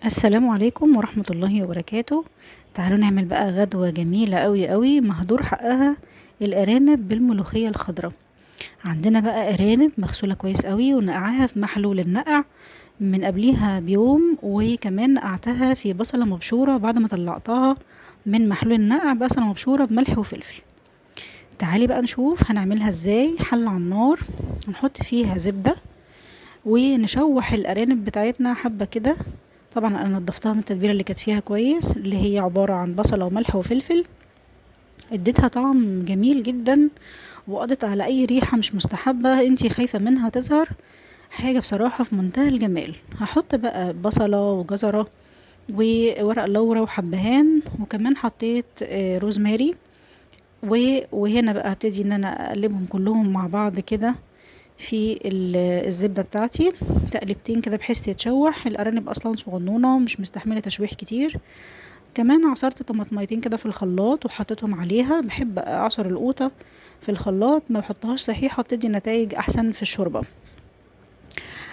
السلام عليكم ورحمة الله وبركاته. تعالوا نعمل بقى غدوة جميلة قوي قوي مهدور حقها، الأرانب بالملوخية الخضراء. عندنا بقى أرانب مغسولة كويس قوي ونقعها في محلول النقع من قبليها بيوم، وكمان نقعتها في بصلة مبشورة بعد ما طلعتها من محلول النقع، بصلة مبشورة بملح وفلفل. تعالي بقى نشوف هنعملها ازاي. حلة على النار، نحط فيها زبدة ونشوح الأرانب بتاعتنا حبة كده. طبعا انا نضفتها من التتبيله اللي كانت فيها كويس، اللي هي عبارة عن بصله وملح وفلفل، اديتها طعم جميل جدا وقضت على اي ريحه مش مستحبة انتي خايفة منها تظهر. حاجة بصراحة في منتهى الجمال. هحط بقى بصله وجزره وورق لورا وحبهان، وكمان حطيت روزماري، وهنا بقى هبتدي ان انا اقلبهم كلهم مع بعض كده في الزبدة بتاعتي، تقلبتين كده بحيث يتشوح. الارانب اصلا صغنونه مش مستحمله تشويح كتير. كمان عصرت طماطميتين كده في الخلاط وحطيتهم عليها. بحب اعصر القوطه في الخلاط، ما بحطهاش صحيحه، بتدي نتائج احسن في الشوربة.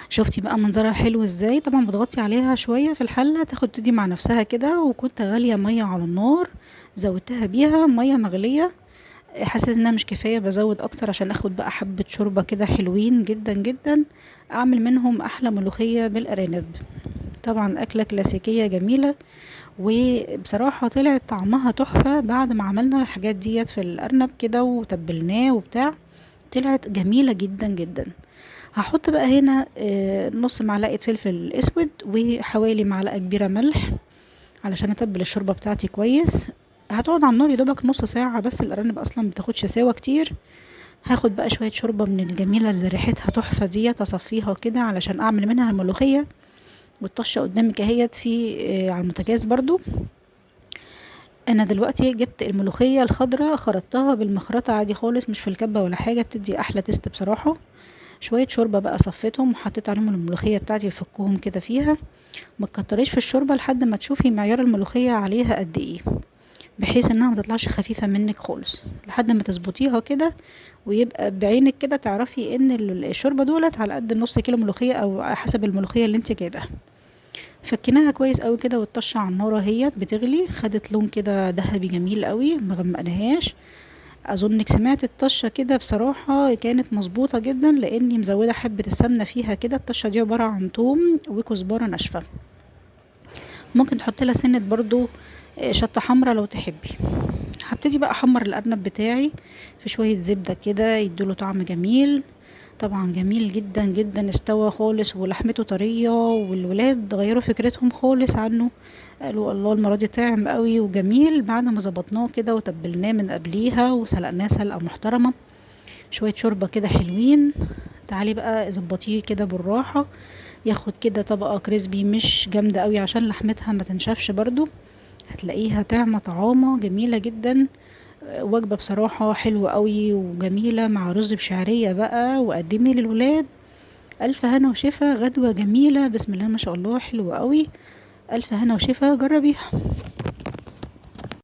شفتي بقى منظرها حلو ازاي؟ طبعا بتغطي عليها شوية في الحلة تاخد تدي مع نفسها كده. وكنت غالية مية على النار، زودتها بيها مية مغليه، حسيت انها مش كفاية بزود اكتر عشان اخد بقى حبه شوربة كده حلوين جدا جدا، اعمل منهم احلى ملوخية بالارانب. طبعا اكله كلاسيكية جميلة، وبصراحة طلعت طعمها تحفة بعد ما عملنا الحاجات ديت في الارنب كده وتبلناه وبتاع، طلعت جميلة جدا جدا. هحط بقى هنا نص معلقه فلفل اسود وحوالي معلقه كبيرة ملح علشان اتبل الشوربة بتاعتي كويس. هتقعد على النار يدوبك نص ساعة بس، الأرانب أصلا مبتاخدش سوا كتير. هاخد بقى شوية شوربة من الجميلة اللي ريحتها تحفة ديت، أصفيها كده علشان أعمل منها الملوخية. والطشة قدامك اهيت في على البوتاجاز برضو. أنا دلوقتي جبت الملوخية الخضراء، خرطتها بالمخرطة عادي خالص، مش في الكبة ولا حاجة، بتدي أحلى taste بصراحة. شوية شوربة بقى صفيتهم وحطيت عليهم الملوخية بتاعتي، فكهم كده فيها. ما تكتريش في الشوربة لحد ما تشوفي معيار الملوخية عليها قد ايه، بحيث انها ما تطلعش خفيفة منك خالص، لحد ما تظبطيها كده ويبقى بعينك كده تعرفي ان الشوربة دولت على قد النص كيلو ملوخية او حسب الملوخية اللي انت جايباها. فكيناها كويس قوي كده، والطشه على النار اهيت بتغلي، خدت لون كده ذهبي جميل قوي، ما غمقناهاش. اظنك سمعت الطشه كده، بصراحة كانت مظبوطة جدا لاني مزوده حبه السمنة فيها كده. الطشه دي عبارة عن توم وكزبره ناشفة، ممكن تحط لها سنة برضو شطه حمرا لو تحبي. هبتدي بقى احمر الارنب بتاعي في شوية زبدة كده يديله طعم جميل. طبعا جميل جدا جدا، استوى خالص ولحمته طرية، والولاد غيروا فكرتهم خالص عنه، قالوا الله المرة دي طعم قوي وجميل. بعد ما ظبطناه كده وتبلناه من قبليها وسلقناه سلقه محترمه، شوية شوربة كده حلوين. تعالي بقى ظبطيه كده بالراحة، ياخد كده طبقه كريسبي مش جامدة قوي عشان لحمتها ما تنشفش برضو. هتلاقيها طعمه طعامه جميلة جدا. وجبة بصراحة حلوة قوي وجميلة مع رز بشعريه بقى، وقدمي للولاد. الف هنا وشفا، غدوه جميلة بسم الله ما شاء الله، حلوة قوي. الف هنا وشفا، جربيها.